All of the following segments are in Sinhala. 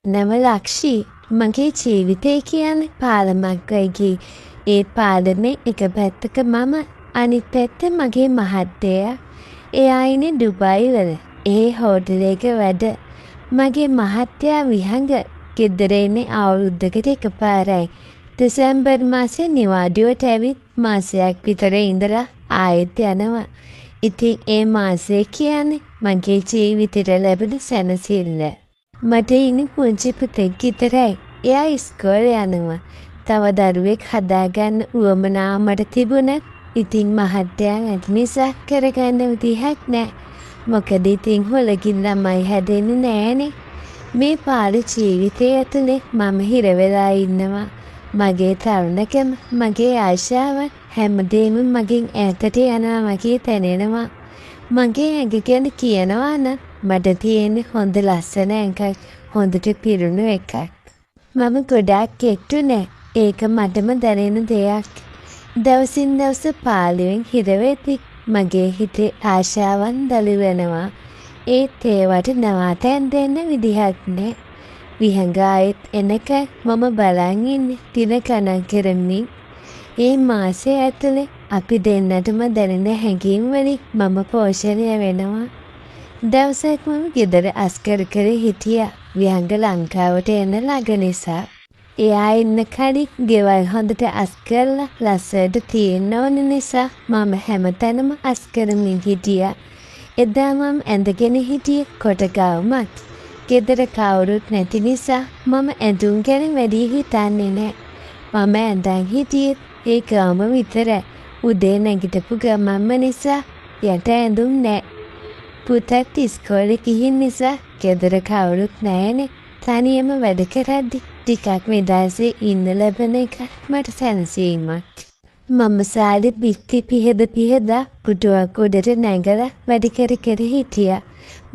නම ලක්ෂී. මගේ ජීවිතය කියන්නේ පාලමක් වගේ. ඒ පාලමේ එක පැත්තක මම, අනිත් පැත්ත මගේ මහත්තයා. එයා ඉන්නේ ඩුබායි වල. ඒ හෝටලයක වැඩ. මගේ මහත්තයා විහඟ ගෙදර එන්නේ අවුරුද්දකට එකපාරයි. දෙසැම්බර් මාසේ නිවාඩුවට ඇවිත් මාසයක් විතර ඉඳලා ආයෙත් යනවා. ඉතින් ඒ මාසය කියන්නේ මගේ ජීවිතේට ලැබෙන සැනසිල්ල. මට ඉන්නේ පුංචි පුතෙක් විතරයි. එයා ඉස්කෝලේ යනවා. තව දරුවෙක් හදාගන්න උවමනාව මට තිබුණත් ඉතින් මහත්තයා නැති නිසා කරගන්න විදිහක් නෑ. මොකද ඉතින් හොලකින් ළමයි හැදෙන්නේ නෑනේ. මේ පාළු ජීවිතය ඇතුලේ මම හිර වෙලා ඉන්නවා. මගේ තරුණකම, මගේ ආශාව හැමදේම මගෙන් ඈතට යනවා වගේ දැනෙනවා. මගේ ඇඟ ගැන කියනවා නම් මට තියෙන්නේ හොඳ ලස්සන ඇඟක්, හොඳට පිරුණු එකක්. මම ගොඩාක් කෙට්ටු නෑ. ඒක මටම දැනෙන දෙයක්. දවසින් දවස පාළුවෙන් හිර වෙද්දි මගේ හිතේ ආශාවන් දළු වෙනවා. ඒත් ඒවට නවාතැන් දෙන්න විදිහක් නෑ. විහඟ ආයෙත් එනකන් මම බලන් ඉන්නේ දින ගණන් කරමින්. ඒ මාසය ඇතුලේ අපි දෙන්නටම දැනෙන හැඟීම් වලින් මම පෝෂණය වෙනවා. දවසක් මම ගෙදර අස් කර කර හිටියා විහඟ ලංකාවට එන්න ළඟ නිසා. එයා එන්න කලින් ගෙවල් හොඳට අස් කරලා ලස්සනට තියෙන්න ඕන නිසා මම හැමතැනම අස් කරමින් හිටියා. එදා මම ඇඳගෙන හිටියේ කොට ගවුමක්. ගෙදර කවුරුත් නැති නිසා මම ඇඳුම් ගැන වැඩිය හිතන්නේ නෑ. මම ඇඳන් හිටියෙත් ඒ ගවුම විතරයි. උදේ නැගිටපු ගමන්ම නිසා යට ඇඳුම් නෑ. පුතත් ඉස්කෝලේ ගිහින් නිසා ගෙදර කවුරුත් නෑනේ. තනියම වැඩ කරද්දි ටිකක් නිදහසේ ඉන්න ලැබෙන එක මට සැනසීමක්. මම සාලේ බිත්ති පිහද පිහදා පුටුවක් උඩට නැගලා වැඩ කර කර හිටියා.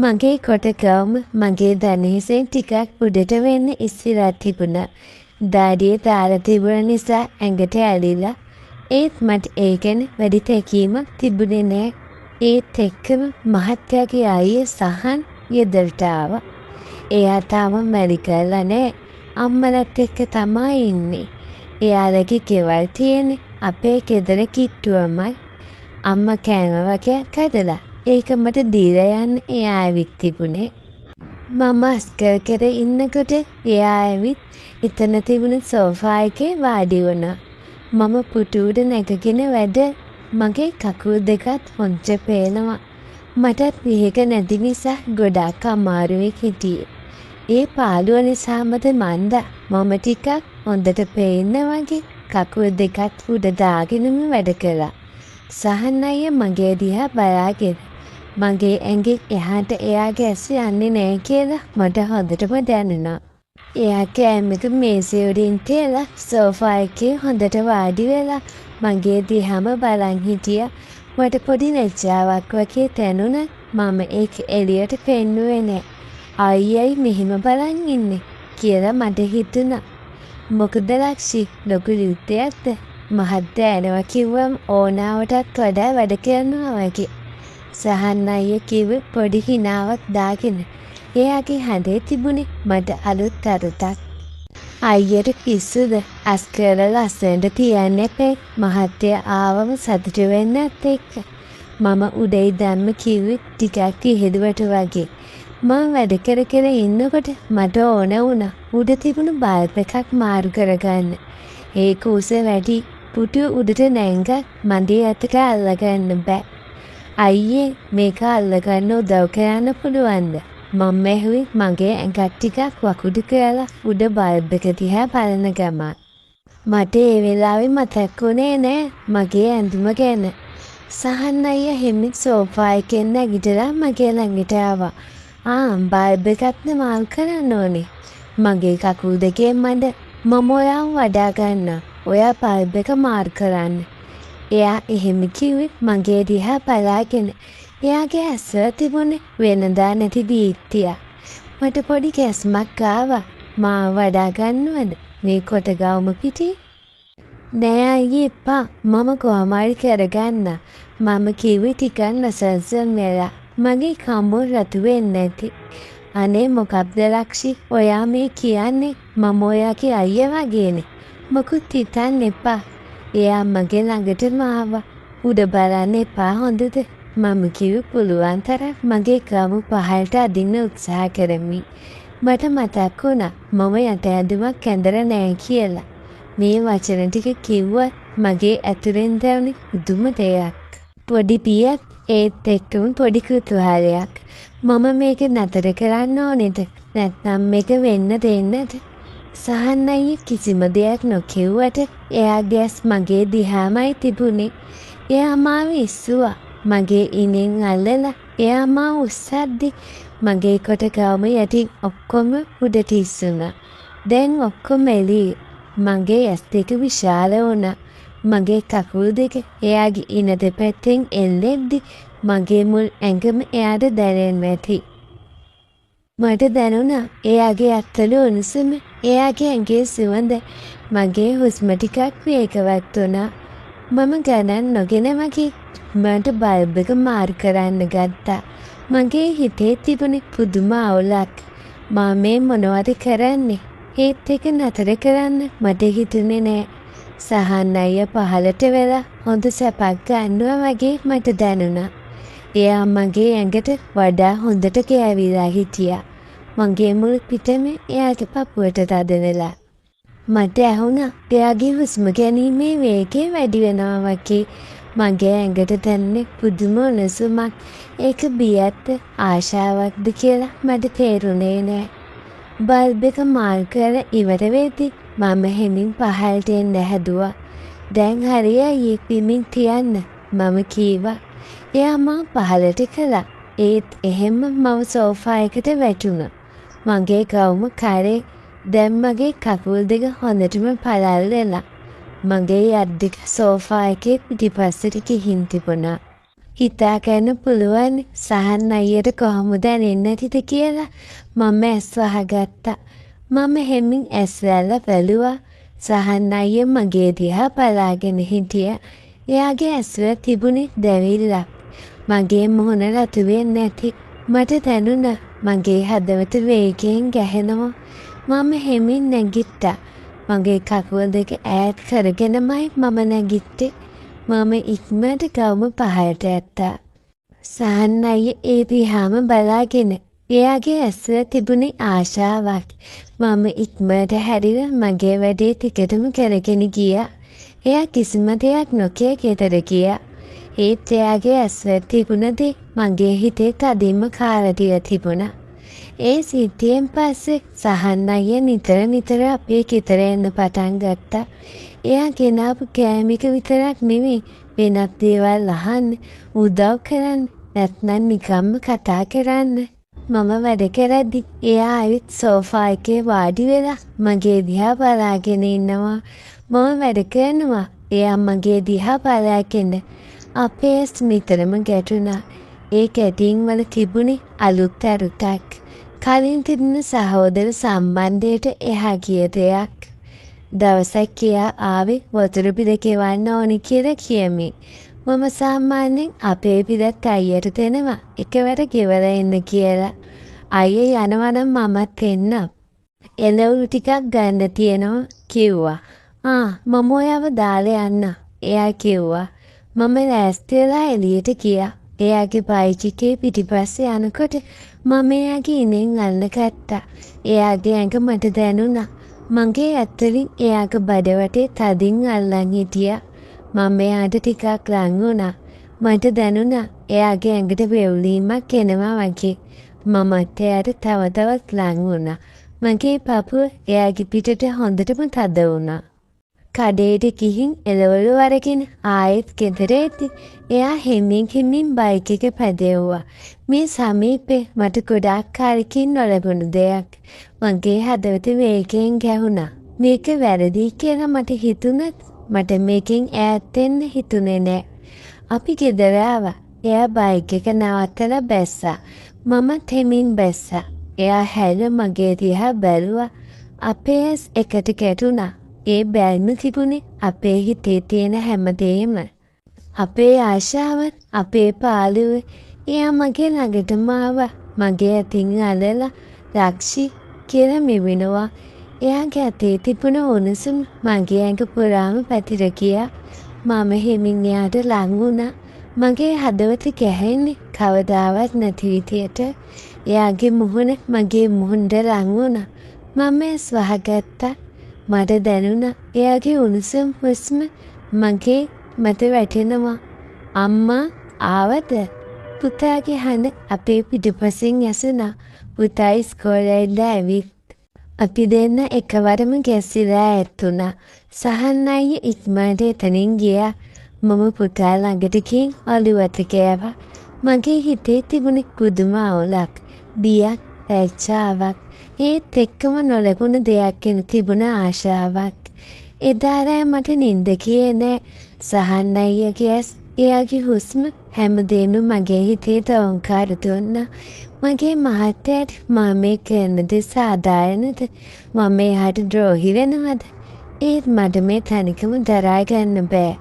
මගේ කොට ගවුම මගේ දණහිසෙන් ටිකක් උඩට වෙන්න ඉස්සිලා තිබුණා. දාඩිය දාලා තිබුණ නිසා ඇඟට ඇලිලා. ඒත් මට ඒ ගැන වැඩි තැකීමක් තිබුණේ නෑ. ඒත් එක්කම මහත්තයාගේ අයියා සහන් ගෙදරට ආවා. එයා තාම මැරි කරලා නෑ. අම්මලත් එක්ක තමා ඉන්නේ. එයාලගේ ගෙවල් තියෙන්නේ අපේ ගෙදර කිට්ටුවමයි. අම්මා කෑම වගයක් හදලා ඒක මට දීලා යන්න එයා ඇවිත් තිබුණේ. මම අස් කර කර ඉන්නකොට එයා ඇවිත් එතන තිබුණ සෝෆා එකේ වාඩි වුණා. මම පුටු උඩ නැගගෙන වැඩ. මගේ කකුල් දෙකත් හොඳට පේනවා. මටත් විහක නැති නිසා ගොඩාක් අමාරුවෙන් හිටියේ. ඒ පාළුව නිසාමද මන්දා මම ටිකක් හොඳට පේන්න වගේ කකුල් දෙකත් උඩ දාගෙනම වැඩ කළා. සහන් අයියා මගේ දිහා බලාගෙන මගේ ඇඟෙන් එහාට එයාගේ ඇස් යන්නේ නෑ කියලා මට හොඳටම දැනුණා. එයා කෑම එක මේසෙ උඩින් තියලා සෝෆා එකේ හොඳට වාඩි වෙලා මගේ දිහාම බලන් හිටියා. මට පොඩි ලැජ්ජාවක් වගේ දැනුණත් මම ඒක එළියට පෙන්නුවේ නෑ. අයියයි මෙහෙම බලන් ඉන්නේ කියලා මට හිතුණා. මොකද ලක්ෂි, ලොකු යුද්ධයක්ද? මහත්තයා එනවා කිව්වම ඕනාවටත් වඩා වැඩ කරනවා වගේ. සහන් අයියා කිව්වේ පොඩි හිනාවක් දාගෙන. එයාගේ හඬේ තිබුණේ මට අලුත් අරුතක්. අයියට පිස්සුද? අස් කරලා ලස්සනට තියන්න එපේ. මහත්තයා ආවම සතුටු වෙන්නත් එක්ක. මම උඩ ඉඳන්ම කිව්වේ ටිකක් විහිළුවට වගේ. මම වැඩ කර කර ඉන්නකොට මට ඕන වුණා උඩ තිබුණු බල්බ් එකක් මාරු කරගන්න. ඒක උස වැඩි. පුටුව උඩට නැංගත් මගේ අතට අල්ලගන්න බෑ. අයියේ, මේක අල්ලගන්න උදව් කරන්න පුළුවන්ද? මම ඇහුවේ මගේ ඇඟත් ටිකක් වකුඩු කරලා උඩ බල්බ් එක දිහා බලන ගමන්. මට ඒ වෙලාවේ මතක් වුණේ නෑ මගේ ඇඳුම ගැන. සහන් අයියා හෙමින් සෝෆා එකෙන් නැගිටලා මගේ ළඟට ආවා. ආ, බල්බ් එකක්ද මාරු කරන්න ඕනේ. මගේ කකුල් දෙකෙන් මඩ. මම ඔයාව වඩා ගන්නම්. ඔයා බල්බ් එක මාරු කරන්න. එයා එහෙම කිව්වේ මගේ දිහා බලාගෙන. එයාගේ ඇස්වල තිබුණේ වෙනදා නැති දීප්තියක්. මට පොඩි ගැස්මක් ආවා. මාව වඩා ගන්නවද මේ කොට ගවුම පිටින්? නෑ අයියේ එපා. මම කොහොම හරි කරගන්නම්. මම කිව්වේ ටිකක් නොසන්සුන් වෙලා. මගේ කඹුල් රතු වෙන්න ඇති. අනේ මොකක්ද ලක්ෂි ඔයා මේ කියන්නේ, මම ඔයාගේ අයියා වගේනේ. මොකුත් හිතන්න එපා. එයා මගේ ළඟටම ආවා. උඩ බලන්න එපා හොඳද? මම කිව්වේ පුළුවන් තරම් මගේ ගවුම පහළට අදින්න උත්සාහ කරමින්. මට මතක් වුණා මම යට ඇඳුමක් ඇඳලා නෑ කියලා. මේ වචන ටික කිව්වත් මගේ ඇතුලෙන් දැනුනේ පුදුම දෙයක්. පොඩි බියක්, ඒත් එක්කම පොඩි කුතුහලයක්. මම මේක නතර කරන්න ඕනේද? නැත්නම් මේක වෙන්න දෙන්නද? සහන් අයියා කිසිම දෙයක් නොකිව්වට එයාගේ ඇස් මගේ දිහාමයි තිබුණේ. එයා මාව ඉස්සුවා. මගේ ඉනෙන් අල්ලලා එයා මාව උස්සද්දි මගේ කොට ගවුම යටින් ඔක්කොම උඩට ඉස්සුණා. දැන් ඔක්කොම එළියේ. මගේ ඇස් දෙක විශාල වුණා. මගේ කකුල් දෙක එයාගේ ඉන දෙපැත්තෙන් එල්ලෙද්දි මගේ මුල් ඇඟම එයාට දැනෙන්න ඇති. මට දැනුණා එයාගේ අත්වල උණුසුම, එයාගේ ඇඟේ සුවඳ. මගේ හුස්ම ටිකක් වේගවත් වුණා. මම ගණන් නොගෙන වගේ මට බල්බ් එක මාරු කරන්න ගත්තා. මගේ හිතේ තිබුණේ පුදුම අවුලක්. මම මේ මොනවද කරන්නේ? ඒත් එක නතර කරන්න මට හිතුනේ නෑ. සහන් අයියා පහළට වෙලා හොඳ සැපක් ගන්නවා වගේ මට දැනුණා. එයා මගේ ඇඟට වඩා හොඳට ගෑවිලා හිටියා. මගේ මුළු පිටම එයාගේ පපුවට තද වෙලා. මට ඇහුණා එයාගේ හුස්ම ගැනීමේ වේගය වැඩි වෙනවා වගේ. මගේ ඇඟට දැනුනේ පුදුම උණුසුමක්. ඒක බියක්ද ආශාවක්ද කියලා මට තේරුණේ නෑ. බල්බ් එක මාරු කරලා ඉවර වෙද්දි මම හෙමින් පහළට එන්න හැදුවා. දැන් හරි අයියේ පිමින් තියන්න මම කීවා. එයා මා පහළට කළා. ඒත් එහෙම්ම මම සෝෆා එකට වැටුණා. මගේ ගවුම කරේ දැන් මගේ කකුල් දෙක හොඳටම පළල් වෙලා. මගේ අත් දෙක සෝෆා එකේ පිටිපස්සට ගිහින් තිබුණා. හිතා ගන්න පුළුවන් සහන් අයියට කොහොම දැනෙන්නේ නැතිද කියලා. මම ඇස් වහගත්තා. මම හෙමින් ඇස් ඇරලා බැලුවා. සහන් අයියා මගේ දිහා බලාගෙන හිටියා. එයාගේ ඇස්වල තිබුණේ දැවිල්ලක්. මගේ මුහුණ රතු වෙන්නේ නැති. මට දැනුණා මගේ හදවත වේගයෙන් ගැහෙනවා. මම හෙමින් නැගිට්ටා. මගේ කකුල් දෙක ඈත් කරගෙනමයි මම නැගිට්ටේ. මම ඉක්මනට ගවුම පහළට ඇත්තා. සහන් අයියා ඒ දිහාම බලාගෙන එයාගේ ඇස්වල තිබුණේ ආශාවක්. මම ඉක්මනට හැරිලා මගේ වැඩේ ටිකටම කරගෙන ගියා. එයා කිසිම දෙයක් නොකිය ගෙදර ගියා. ඒත් එයාගේ ඇස්වල තිබුණ දේ මගේ හිතේ තදින්ම කාලා දීලා තිබුණා. ඒ සිද්ධියෙන් පස්සේ සහන් අයියා නිතර නිතර අපේ ගෙදර එන්න පටන් ගත්තා. එයා ගෙනාපු කෑම එක විතරක් නෙමෙයි, වෙනත් දේවල් අහන්න, උදව් කරන්න, නැත්නම් නිකම්ම කතා කරන්න. මම වැඩ කරද්දි එයා ඇවිත් සෝෆා එකේ වාඩි වෙලා මගේ දිහා බලාගෙන ඉන්නවා. මම වැඩ කරනවා, එයා මගේ දිහා බලාගෙන. අපේ ඇස් නිතරම ගැටුණා. ඒ ගැටීම් වල තිබුණේ අලුත් අරුතක්. කලින් තිබුණ සහෝදර සම්බන්ධයට එහා ගිය දෙයක්. දවසක් එයා ආවේ වතුර බිල ගෙවන්න ඕනි කියලා කියමින්. මම සාමාන්‍යයෙන් අපේ බිලත් අයියට දෙනවා එකවර ගෙවලා එන්න කියලා. අයියා යනවා නම් මමත් එන්නම්. එළවලු ටිකක් ගන්න තියෙනවා කිව්වා. ආ මම ඔයාව දාලා යන්න එයා කිව්වා. මම ලෑස්ති වෙලා එළියට ගියා. එයාගේ බයික් එකේ පිටිපස්සේ යනකොට මම එයාගේ ඉනෙන් අල්ලගත්තා. එයාගේ ඇඟ මට දැනුණා. මගේ අත්වලින් එයාගේ බඩ වටේ තදින් අල්ලන් හිටියා. මම එයාට ටිකක් ලං වුණා. මට දැනුණා එයාගේ ඇඟට වෙවුලීමක් එනවා වගේ. මමත් එයාට තව තවත් ලං වුණා. මගේ පපුව එයාගේ පිටට හොඳටම තද වුණා. කඩේට ගිහින් එළවලු අරගෙන ආයෙත් ගෙදර එද්දි එයා හෙමින් හෙමින් බයික් එක පැදෙව්වා. මේ සමීපේ මට ගොඩාක් කාලෙකින් නොලැබුණු දෙයක්. මගේ හදවත වේගයෙන් ගැහුණා. මේක වැරදියි කියලා මට හිතුණත් මට මේකෙන් ඈත් වෙන්න හිතුනේ නෑ. අපි ගෙදර ආවා. එයා බයික් එක නවත්තලා බැස්සා. මමත් හෙමින් බැස්සා. එයා හැරිලා මගේ දිහා බැලුවා. අපේ ඇස් එකට ගැටුණා. ඒ බැල්ම තිබුණේ අපේ හිතේ තියෙන හැමදේම. අපේ ආශාවත්, අපේ පාළුව. එයා මගේ ළඟටම ආවා. මගේ අතින් අල්ලලා රක්ෂි කියලා මිමිනුවා. එයාගේ අතේ තිබුණ උණුසුම මගේ ඇඟ පුරාම පැතිර ගියා. මම හෙමින් එයාට ලං වුණා. මගේ හදවත ගැහෙන්නේ කවදාවත් නැති විදියට. එයාගේ මුහුණ මගේ මුහුණට ලං වුණා. මම ඇස් වහගත්තා. මට දැනුණා එයාගේ උණුසුම් හුස්ම මගේ මත වැටෙනවා. අම්මා ආවද? පුතාගේ හඬ අපේ පිටුපසින් ඇසුණා. පුතා ඉස්කෝලේ ඉඳලා ඇවිත්. අපි දෙන්න එකවරම ගැසිලා ඈත් වුණා. සහන් අයියා ඉක්මනට එතනින් ගියා. මම පුතා ළඟට ගිහින් ඔළුව අත ගෑවා. මගේ හිතේ තිබුණේ පුදුම අවුලක්. බියක්, ලැජ්ජාවක්. ඒත් එක්කම නොලැබුණ දෙයක් ගැන තිබුණ ආශාවක්. එදා රෑ මට නින්ද ගියේ නෑ. සහන් අයියාගේ ඇස්, එයාගේ හුස්ම හැමදේම මගේ හිතේ දෝංකාර දුන්නා. මගේ මහත්තයාට මම මේ කරන දේ සාධාරණද? මම එයාට ද්‍රෝහි වෙනවද? ඒත් මට මේ තනිකම දරා ගන්න බෑ.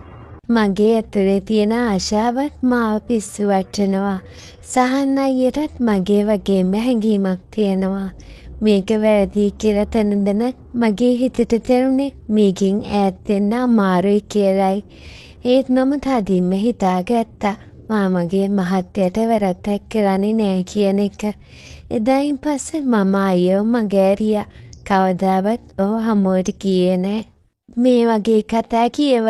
මගේ ඇතුලේ තියෙන ආශාවත් මාව පිස්සු වට්ටනවා. සහන් අයියටත් මගේ වගේම හැඟීමක් තියෙනවා. මේක වැරදියි කියලා තැන දැන මගේ හිතට දැනුනේ මේකෙන් ඈත් වෙන්න අමාරුයි කියලයි. ඒත් මම තදින්ම හිතාගත්තා මා මගේ මහත්තයාට වැරැද්දක් කරන්නේ නෑ කියන එක. එදායින් පස්සේ මම අයියව මගෑරියා. කවදාවත් ඔහු හමුවට ගියේ නෑ. මේ වගේ කතා කියව